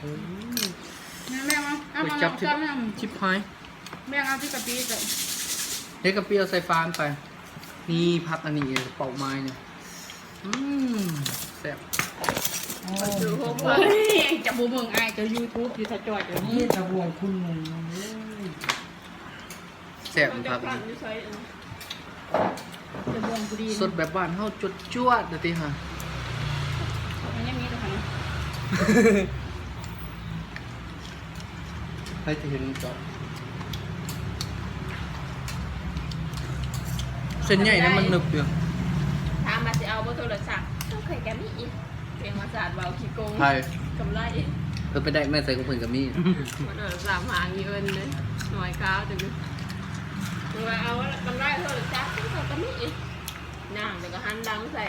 ອືມ ແມ່ ແມ່ເອົາ ເອົາ ເອົາ ຈັບ ເອົາ ຈັບ ຊິບຫາຍ ແມ່ເອົາທີ່ກະປິ ເຮັດກະປິເອົາໃສ່ຟານໄປ. ນີ້ ຜັກອັນນີ້ ເປົ້າໝາຍນີ້ ອືມ ແຊບ. ໂອ້ຍ ຈະບໍ່ເບິ່ງອ້າຍເຈົ້າ YouTube ຢູ່ ຖ້າຈ່ອຍ ນີ້ ຕະບວງຄຸນ ເອີຍ ແຊບຄັກ ຢູ່ໃສ ຈະບວງພໍດີ ສົດແບບບ້ານເຮົາ ຈວດໆ ເດີຕິຫາ ມັນຍັງມີແຕ່ຫັ້ນ ໃຜຈະເຫັນເຈາະ ເສັ້ນໃຫຍ່ນັ້ນມັນນຶບຢູ່ ຖາມວ່າຊິເອົາບໍ່ໂທລະສັບ ຕ້ອງເຄີຍກະມີອີກ ພຽງວ່າສາດເວົ້າຂີ້ໂກງ ໃຜ ກຳໄລ ເພິ່ນໄປໄດ້ມາໃສຂອງເພິ່ນກະມີ ມັນເອົາສາມຫາງຢູ່ເອີ້ນເດ້ ໜ້ອຍຂາວຈັ່ງ ຄືວ່າເອົາກຳໄລໂທລະສັບ ເພິ່ນກະມີອີກ ຍ່າງແລ້ວກະຫັນຫຼັງໃສ່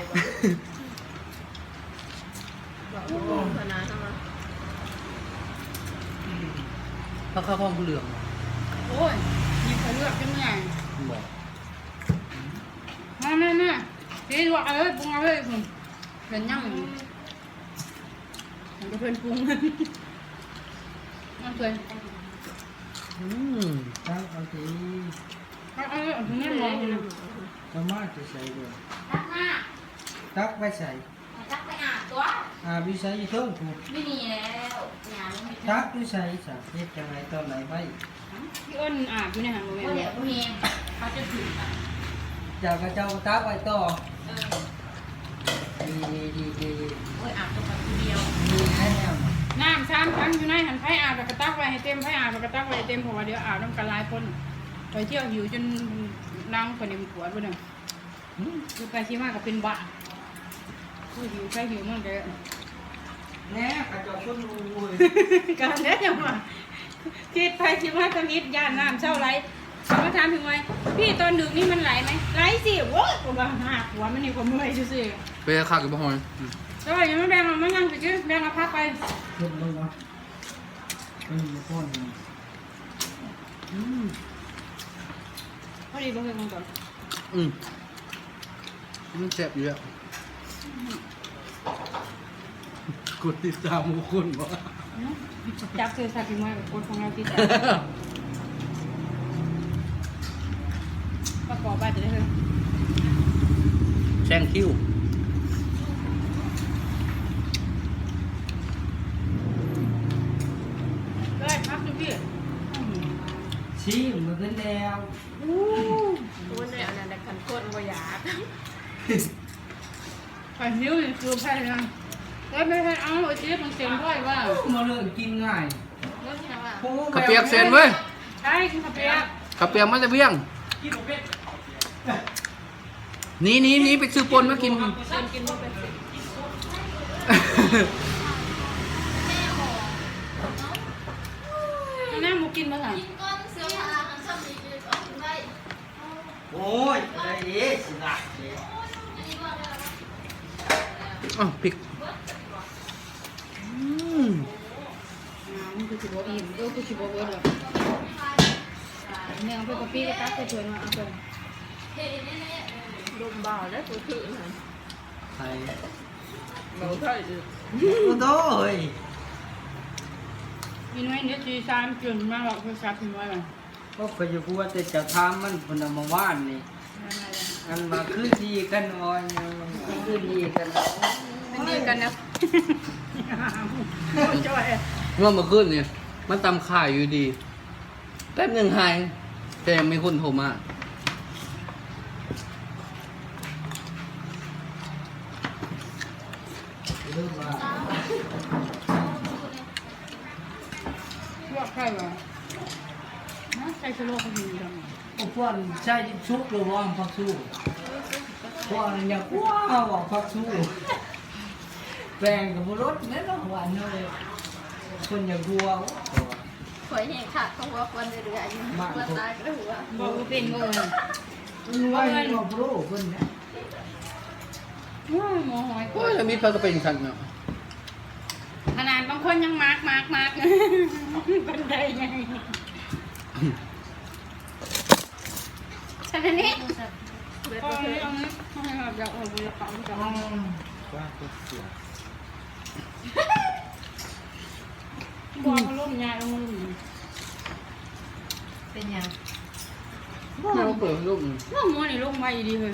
ຜັກຄາວຂອງເຫຼືອງ ໂອ້ຍ ມີໃຜເລືອກຈັ່ງໃຫຍ່ ບໍ່ ມາ ມາ ມາ ຊິລວກເອົາເລີຍ ປຸງເອົາເລີຍ ເພິ່ນຍັງ ມັນກະເພິ່ນປຸງ ມັນເພິ່ນ ອືມ ຕັກເອົາຕິ ຕັກເອົາເລີຍ ເອົາແມ່ນບໍ່ ເອົາມາແຕ່ໃສເດີ ຕັກມາ ຕັກໄປໃສ ຕັກໄປອາບຕົວະ ອາບຢູ່ໃສ ຢູ່ເທິງພຸ້ນ ຢູ່ນີ້ແລ້ວ ຍ່າງລົງໄປ ຕັກຢູ່ໃສຊະ ເຮັດຈັ່ງໃດຕອນໃດໄວ້ ທີ່ເອີ້ນອາບຢູ່ໃນຫັ້ນບໍ່ແມ່ນ ບໍ່ແລ້ວ ບໍ່ແຮງ ເຂົາຈະຖືກ ເຈົ້າກະເຈົ້າຕັກໄວ້ຕໍ່ ເອີ ດີ ດີ ດີ ດີ ໂອ້ຍ ອາບແຕ່ຂ້ອຍຜູ້ດຽວ ດີແລ້ວ ນ້ຳສາມຖັງຢູ່ໃນຫັ້ນ ໃຜອາບແລ້ວກະຕັກໄວ້ໃຫ້ເຕັມ ໃຜອາບແລ້ວກະຕັກໄວ້ໃຫ້ເຕັມ ເພາະວ່າດຽວອາບນຳກັນຫຼາຍຄົນ ຂ້ອຍທ່ຽວຫິວຈົນຫຼັງຂ້ອຍນີ້ມັນປວດເບິດ ອືມ ຄືໄປຊິມາກະເປັນບ້າ ຄືຫິວໃຜຫິວມັນກະ ແນ່ ເຂົາເຈົ້າຄົນຮູ້ເວີຍ ກະແນ່ຈັ່ງວ່າ ຄິດໄປຄິດມາກະມິດ ຢ້ານນ້ຳເຊົາໄຫຼ ເຂົາມາຖາມເຖິງວ່າ ພີ່ ຕອນດຶກນີ້ມັນໄຫຼໄໝ? ໄຫຼຊິ ໂອ້ຍ ກະວ່າຫາກຫົວມັນນີ້ກະເມື່ອຍຊື່ໆ ເປັນຄັກຢູ່ບໍ່ຫອຍ ອືມ ເອີ ຢ່າມາແບ່ງເອົາ ມານັ່ງຊິກິນ ແບ່ງເອົາຜັກໄປ ເກັບລົງວະ ເອີ ບໍ່ພໍ ອືມ ພໍດີບໍ່ເຮັດມັນກ່ອນ ອືມ ມັນແຊບຢູ່ແລ້ວ ກົດຕິດຕາມໝູ່ຄົນບໍ່ ຈັກຊື່ສັກທີ່ມວຍກະກົດຂອງລາວຕິດຕາມ ປະກອບໄວ້ຈະໄດ້ເຮີ້ຍ ແຊງຄິວ ເອີຍ ພັກຢູ່ພີ້ ອືມ ຊີມ ມັນຂຶ້ນແລ້ວ. ໂອ້ ໂອ້ ແນວນັ້ນແຫຼະ ຄັນຄົນບໍ່ຢາກ ຄັນຫິວນີ້ຄືໃຜນະ ແລ້ວໄປໃຫ້ເອົາໄອ້ເຈັບມັນເຕັມຖ້ວຍວ່າ ບໍ່ເລີກກິນງ່າຍ ເບິ່ງແທ້ວ່າ ໂອ້ ເຂົ້າປຽກເຊັນເວີຍ ໃຊ່ ກິນເຂົ້າປຽກ ເຂົ້າປຽກມາແຕ່ວຽງ ກິນບໍ່ເປັນ. ໜີ ໜີ ໜີ ໄປຊື້ປົ່ນມາກິນ ເພິ່ນກິນບໍ່ເປັນ ແມ່ບໍ່ ອັນນັ້ນບໍ່ກິນບໍ່ຊະ ກິນກ່ອນ ເສື້ອຜ້າອັນຊ້ຳນີ້ເອົາຂຶ້ນໄວ້ ໂອ້ຍ ໄດ້ເດ້ ຊິລາກເດ້ ອ້າວ ພິກ ອືມ ອ່າ ມັນຄືຊິບໍ່ອີ່ມ ເອີ ຄືຊິບໍ່ເບິດດອກ ແມ່ເອົາໄປກະປິກະຕັກໃສ່ຖ້ວຍມາ ເອົາໄປ ລົມບ່າວແລ້ວ ຄືຄືຫັ້ນ ໃຜ ເວົ້າໄທອີກ ໂອ້ໂຕ ເຮີ້ຍ ອີນ້ອຍເດ ສີ່ສາມ ຕື່ນມາເວົ້າໂທລະສັບອີນ້ອຍ ໂອ້ ຂ້ອຍຢາກຮູ້ວ່າແຕ່ເຈົ້າຖາມມັນພຸ້ນນະ ເມື່ອວານນີ້ ອັນວ່າຄືດີກັນ ໂອ້ຍ ຄືດີກັນ ຄືດີກັນນະ ເມື່ອ ເມື່ອຄືນນີ້ ມັນຕຳຂ່າຍຢູ່ດີ ແປັບໜຶ່ງຫາຍ ແຕ່ຍັງມີຄົນໂທມາ ລວກໄຂ່ຫວາ ມາໃສ່ສະໂລກເຂົາກິນນຳ ພວກໃສ່ສຸກຫຼືບໍ່ ຜັກຊູ ພວກນັ້ນຢາກກົວເອົາຜັກຊູ ແປ້ງກະບໍ່ລົດແນ່ເນາະ ຫວານເນາະ ຄົນຢາກກົວ ຂ້ອຍແຮງຄັກ ເພາະວ່າຄວັນເຫຼືອໆຢູ່ ມາ ຄົວຕາຍກະຫົວ ບໍ່ ບໍ່ເປັນ ບໍ່ເອີ້ນ ເພິ່ນໄວ້ ບໍ່ເອີ້ນ ບໍ່ໂປຣເພິ່ນນະ ໂອ້ຍ ໝໍຫອຍ ໂອ້ຍ ລະມິດເພິ່ນກະເປັນຄັກເນາະ ຂະໜາດບາງຄົນຍັງມັກ ມັກ ມັກ ເພິ່ນໄດ້ໃຫຍ່ ອັນນີ້ ເອົານີ້ ເອົານີ້ ເອົານີ້ ເອົານີ້ ເອົານີ້ ເອົານີ້ ອືມ ວ່າຕົວເສຍ. ບໍ່ເອົາພັດລົມ ຍ້າຍລົງມາລຸ່ມນີ້ ເປັນຫຍັງ? ບໍ່ ແມ່ບໍ່ເປີດພັດລົມນີ້ ນ້ອງມົວນີ້ລົງໄວອີ່ຫຼີເຮີ້ຍ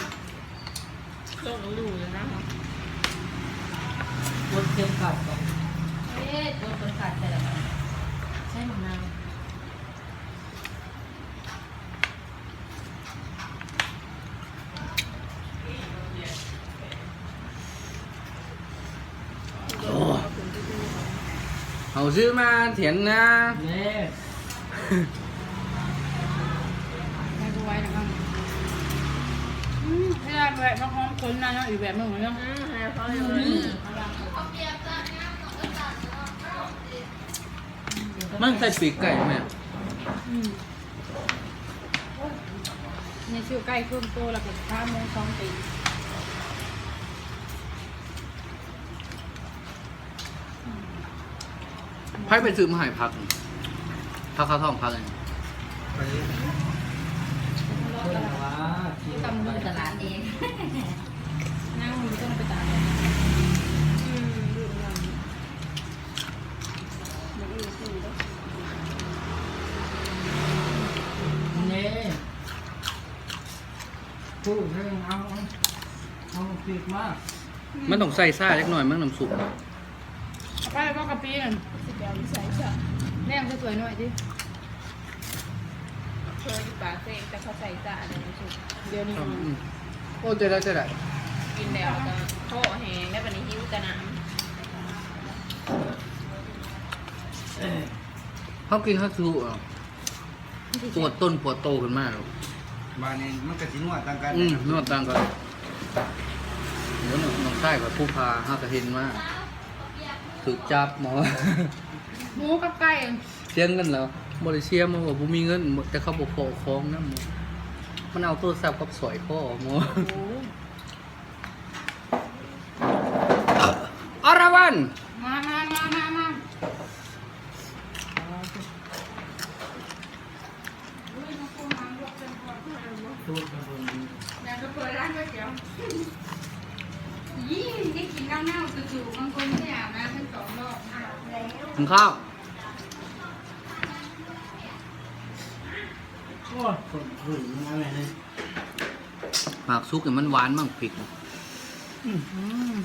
ລົງຢູ່ນະ ກົດເຂັມຂັດກ່ອນ ເອີ ກົດເຂັມຂັດແຕ່ລະບາດ ໃຊ້ໝາກນາວ. ເຮົາຊື້ມາຖຽງນາ ແມ່ ໃສ່ບໍ່ໄຫວແລ້ວມັນ ອືມ ແບບ ແບບໝາກຫອມຄົນນະເນາະ ອີກແບບໜຶ່ງເນາະ ອືມ ອືມ ມັນໃສ່ປີກໄກ່ແມ່ ອືມ. ນີ້ຊື້ໄກ່ເພີ່ມໂຕ ແລ້ວກໍພາໝູສອງຕີນ ໃຜໄປຊື້ມາໃຫ້ຜັກ ຜັກຂາວທອງ ຜັກຫຍັງ ໄປ ເພິ່ນວ່າ ຕຳຢູ່ຕະຫຼາດເອງ ນາງບໍ່ຕ້ອງໄປຕະຫຼາດ ອືມ ເດ້ ປູກເລີຍ ເອົາ ເອົາ ເອົາປີກມາ ມັນຕ້ອງໃສ່ຊາຈັກໜ້ອຍມັ້ງ ນ້ຳຊຸບ ເອົາໄປບໍ່ກະປິນັ້ນ ຊິໄປເອົາຢູ່ໃສຊະ ແນມໃສ່ຖ້ວຍໜ້ອຍຕິ ເຄີຍຢູ່ປາກເຊ ແຕ່ເຂົາໃສ່ຊາອັນນັ້ນ ນ້ຳຊຸບ ດຽວນີ້ ອືມ ໂອ້ ເຈົ້າໄດ້ ເຈົ້າໄດ້ ກິນແລ້ວກໍຄໍແຫ້ງແລ້ວ ບັດນີ້ຫິວແຕ່ນ້ຳ ເຮົາກິນເຮົາຊິຮູ້ເອົາ ປວດຕົນປວດໂຕຂຶ້ນມາໂລດ ບາດນີ້ມັນກໍຊິນວດຕ່າງກັນ ອືມ ນວດຕ່າງກັນ ໂອ້ ນ້ອງຊາຍຂ້ອຍຜູ້ຜ່າ ເຮົາກໍເຫັນມາ ຖືກຈັບໝໍ ໝູກັບໄກ່ ເສຍເງິນແລ້ວ ບໍ່ໄດ້ເສຍ ໝໍວ່າບໍ່ມີເງິນ ແຕ່ເຂົາບໍ່ພໍຂອງນຳ ມັນເອົາໂທລະສັບກັບສ້ອຍຄໍໝໍ ໂອ້ ອາລະວັນ ມາ ມາ ມາ ມາ ມາ. ກິນເຂົ້າ ໂອ້ຍ ຄົນອື່ນມັນເອົາໄວ້ໃຫ້ ໝາກສຸກນີ້ມັນຫວານມັ້ງ ພິກ ອືມ.